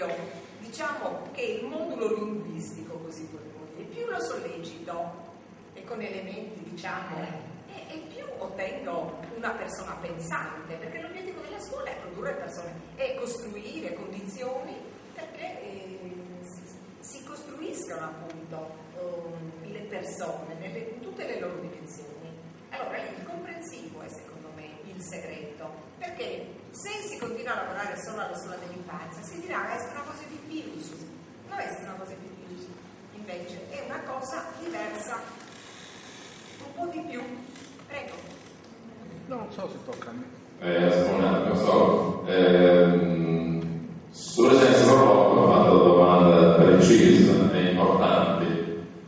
ringrazio, diciamo che il modulo linguistico, così potremmo dire, più lo sollecito e con elementi, diciamo, e, e più ottengo una persona pensante, perché l'obiettivo della scuola è produrre persone, è costruire condizioni perché eh, si, si costruiscano appunto um, le persone nelle, in tutte le loro dimensioni. Allora lì il comprensivo è secondo me il segreto, perché se si continua a lavorare solo alla scuola dell'infanzia si dirà che è una cosa di più, non è una cosa di più, invece è una cosa diversa, un po' di più. Prego. No, non so se tocca a me. Eh, un attimo solo. Eh, su Presenza Prolocco ha fatto domanda precisa e importante.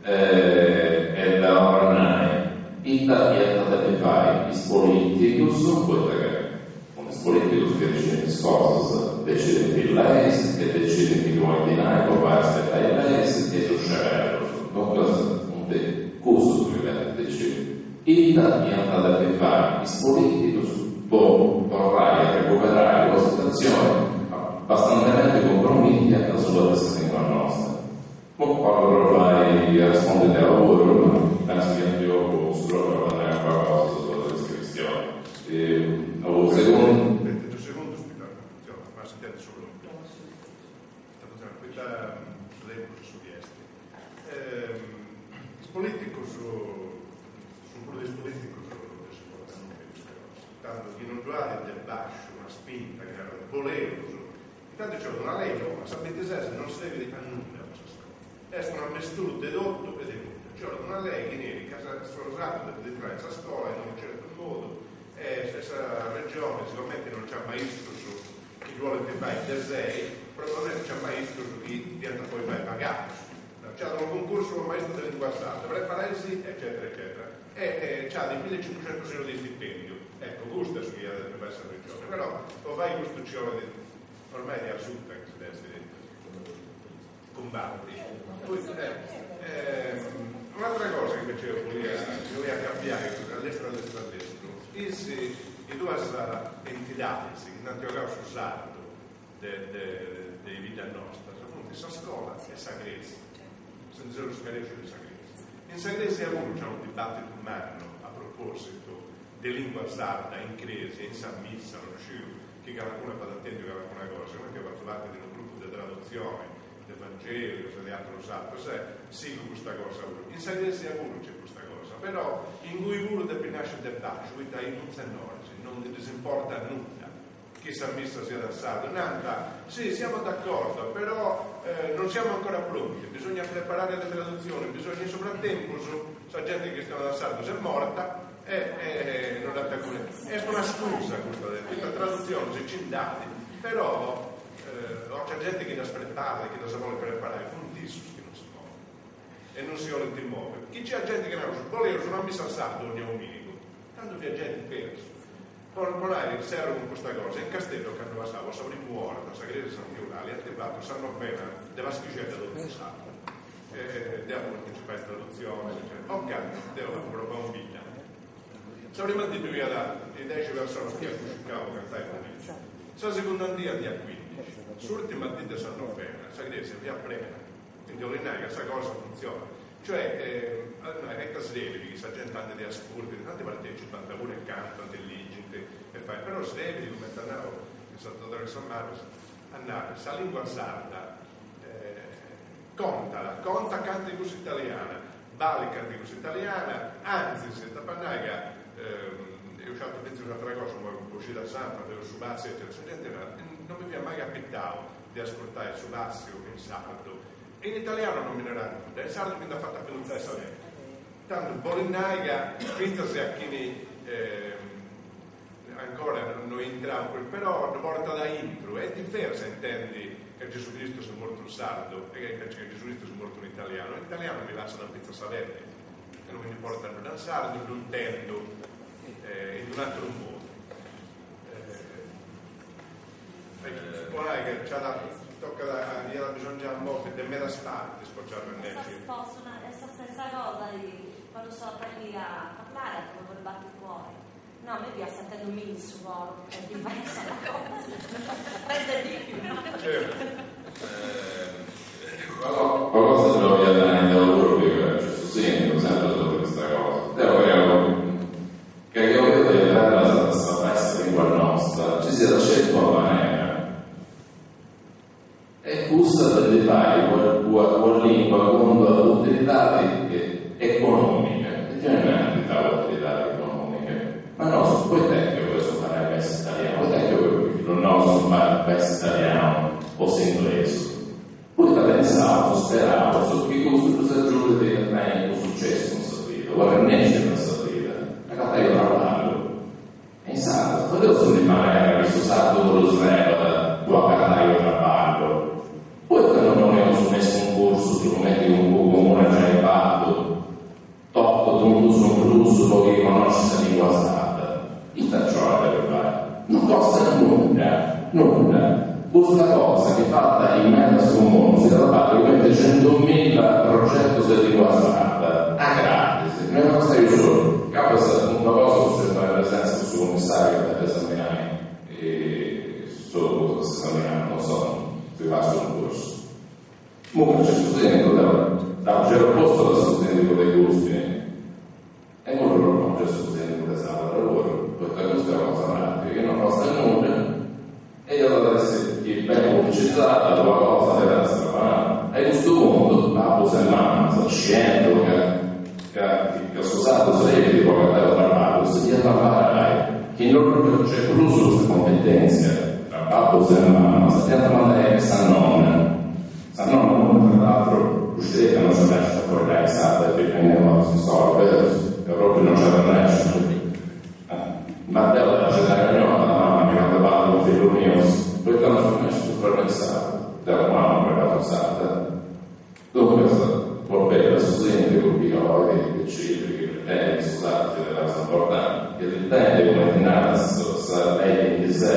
Eh, e da oramai, ita iant a depi fai is politicus, poita ca cun is politicus chi decidint is cosas, decidint is leis e decidint chi ponint dinai po fai rispetai is leis e is sceberus, duncas funt cussus chi depint decidi. Ita iant a depi fai is politicus po torrai a recuperai una situatzioni bastantementi compromìtia asuba de sa lingua nosta? Mo quando provai a rispondere a lavoro, penso che anche io su proprio a nai una cosa sulla questa questione. Eh, secondo... Due secondi, funziona, ma sentite solo. Sta funzionando, questa su tempus su viesti. Eh, is politicos, su puru de is politicos non si portano nudda custa cosa. Tanto chi non ddu at de basciu una spinta chi narat boleus, intanto nc'est una lei noa, sa bintises non servit a nudda po sa scola. Est un'ammesturu de totu e de nudda. Nc'est una lei chi narat ca su sardu depit intrai in sa scola in unu certu modu e sa Regione, sigomente non nc'at maistus chi ddu 'olint fai de sei, probabilmente nc'at maistus chi dd'iant a podi fai pagaus. Nc'at unu cuncursu po maistu de lingua sarda, preparaisì eccetera eccetera e nc'at millecincucentus euro de stipendiu. Ecco, custu est su chi iat a depi fai sa Regione, però po fai custu nci 'olit ormai de asuta chi si depit cumbatti. Poi un'atra cosa chi invece eo bolia chi bolia acapiai allestru allestru allestru, is is duas entidadis chi nd'ant 'ogau su sardu de de de is biddas nostras funt sa scola e sa crèsia, si ndi seus scarèscius de sa crèsia. In sa crèsia puru nc'at unu dibattitu mannu a propositu de lingua sarda in crèsia, in sa missa, no ddu sciu chi calancunu apat atendiu calancuna cosa, sigomente eo fatzu parti de unu grupu de tradutzione de Vangelios e de aterus atos e sigu custa cosa puru. In sa crèsia puru nc'est custa cosa, però ingui puru depit nasci de basciu, poita is munsennores non ndi ddis importat nudda chi sa missa siat in sardu, nant, sì, siamo d'accordo, però non siamo ancora pronti, bisogna preparare le traduzioni, bisogna, in su fratempus sa genti chi chistionat in sardu s'est morta e non dd'ant cura. Est una scusa custa de, poita tradutzionis nci nd'at, però o nc'at genti chi ddas preparat e chi ddas bolit preparai, funt issus chi non si movint e non si 'olint movi. Chi nc'iat genti chi narat, boleus una missa in sardu ogna dominigu, tandu fiat giai diversu. Po po nai, serru cun custa cosa, in Casteddu candu passau po sa primu 'orta sa cresia de Santa Eulalia ant fatu sa novena de Paschixedda totu in sardu e deu apu partecipai a is tradutzionis eccetera. Ocannu deu l'apu provau in bidda. Sa prima dì ddu iat dexi personas chi iant cuscicau po cantai cun issu. Sa segunda dì nd'iat cuindixi. S'urtima dì de sa novena sa cresia fiat prena. Quindi 'olit nai ca sa cosa funtzionat. Cioè, a ita srebit chi sa genti andit e ascurtit, tanti partecipant puru e cantant e ligint e faint, però srebit, cumenti at nau sa dottoressa Marras, a nai, sa lingua sarda contat, contat cantu 'e cussa italiana, balit cantu 'e cussa italiana, antzis, t'apu a nai ca eus fatu fintzas un'atera cosa, imoi po Cida Santa feus su Passiu eccetera, sa genti narat, non mi fiat mai capitau de ascurtai su Passiu in sardu, E in italianu non mi narat nudda, in sardu mi nd'at fatu apilutzai sa peddi. Tandu bolit nai ca fintzas a chini ancora no intrau, però ddu portat a intru, est diversa intendi ca Gesù Cristu est mortu in sardu e ca Gesù Cristu est mortu in italianu, in italianu mi lassat in pitzu a sa peddi e non mi ndi portat nudda, in sardu ddu intendu in un'ateru modu. Po nai ca nc'at a tocat a iat a bisongiai a movi de medas partis po nci arrennesci. Posso nai, è la stessa cosa di quando sono andata lì a parlare ha proprio il batticuore. No, a me fiat sartendumì su coru, è diversa la cosa. Rende di più. Certo. Qualcosa ce lo voglio dare in lavoro perché c'è su sindaco, sempre su questa cosa. Devo creare che io vedo di entrare nella questa lingua nostra, ci sia da scelta una maniera. E questa di fare quella lingua con utilità economica, e non è un'utilità utilità economica, ma no, poi te che questo fare il best italiano, poi te che non so fare il best italiano o inglese. Poi pensavo, speravo, su che questo si aggiunge di avere un successo in questa vita, ora nasce questa vita, la carta io lavoro. E in sardo, potevo solo rimanere questo sardo con lo sreba, qua carta io trabalho. Poi quando non abbiamo messo un corso, su come un comune già in fatto, tocco un uso un plus, poi conosce la lingua sarda. Il ciò deve fare. Non costa nulla, nulla. Questa cosa che è fatta in mezzo al mondo si dà parte come 100.000 progetti sulla lingua sarda, a gratis, non costa io solo. Capo una cosa succede nella presenza del suo commissario che deve esaminare, e solo se esaminare, non so, si fa su un corso. Comunque c'è studente da c'era posto da studente dei gusti e molto non c'è studente da sarda lavoro, perché questa è una cosa pratica che non costa nulla e io devo essere che ben pubblicizzata la tua cosa deve essere fatta. E in questo mondo, babbo se mamma, sta scendo che che usato sarebbe di poca trabalho, se gli lavorare, che non c'è più questa competenza tra babbo e mamma, se ti mandare sa nonna, sa nonna tra l'altro, uscite non si lascia fuori dai sarda perché non si solve, proprio non c'è da lasciare. Ma devo lasciare la mamma mi ha dato un figlio mio, perché non sono messo per pensare, da mamma mi ha dato sarda. Dunque, può bene, studente con chi che cifre, che pretende, scusate, della cosa importante, che pretende come finanza, lei in sé,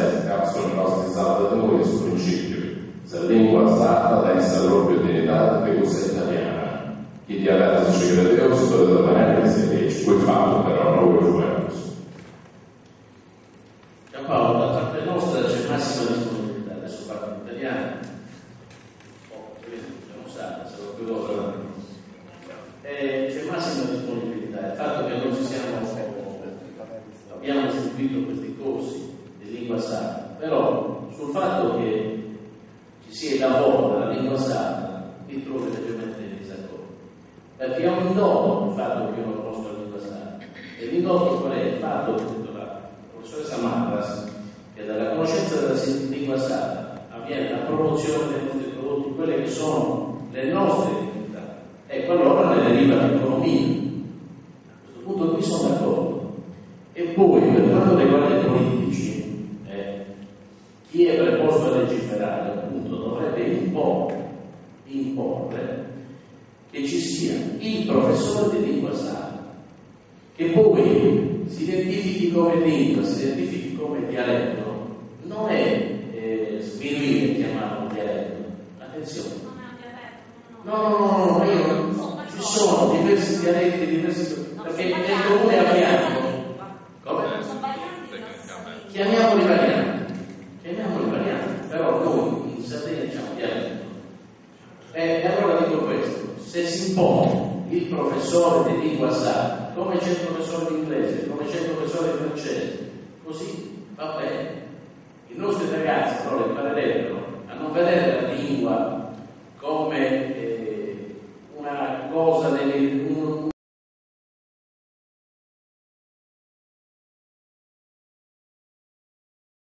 sono cose di salta di noi sul principio. Se la lingua sarda deve proprio dignità perché questa è italiana. Chi di adesso ci crede, io deve manera si dice, poi fatto però, non vuoi fare. Paolo, da parte nostra c'è massima disponibilità, adesso parlo in italiano, oh, non sa, se lo cosa. C'è massima disponibilità, il fatto che noi ci siamo, abbiamo istituito questi corsi di lingua sarda, però sul fatto che ci sia il lavoro della lingua sarda mi trovo leggermente in disaccordo, perché è un indotto il fatto che io non conosco la lingua sarda, e l'indotto qual è? Il fatto che la professoressa Marras, che dalla conoscenza della lingua sarda avviene la promozione dei nostri prodotti, quelle che sono le nostre identità. Ecco, allora ne deriva l'economia. A questo punto qui sono d'accordo. E poi, per quanto riguarda i politici, chi è preposto a legiferare, appunto, dovrebbe imporre che ci sia il professore di lingua sarda, che poi si identifichi come lingua, si identifichi come dialetto, non è sminuire chiamarlo dialetto. Attenzione. Non è un dialetto, no. No, no, io, ci sono diversi dialetti, diversi. No, perché nel comune abbiamo. Come? Sono varianti della stessa lingua. Chiamiamoli varianti. Chiamiamoli varianti, però noi in Sardegna diciamo dialetto. E allora dico questo: se si impone il professore di lingua sarda, come c'è il professore di inglese, come c'è il professore di francese, così va bene. I nostri ragazzi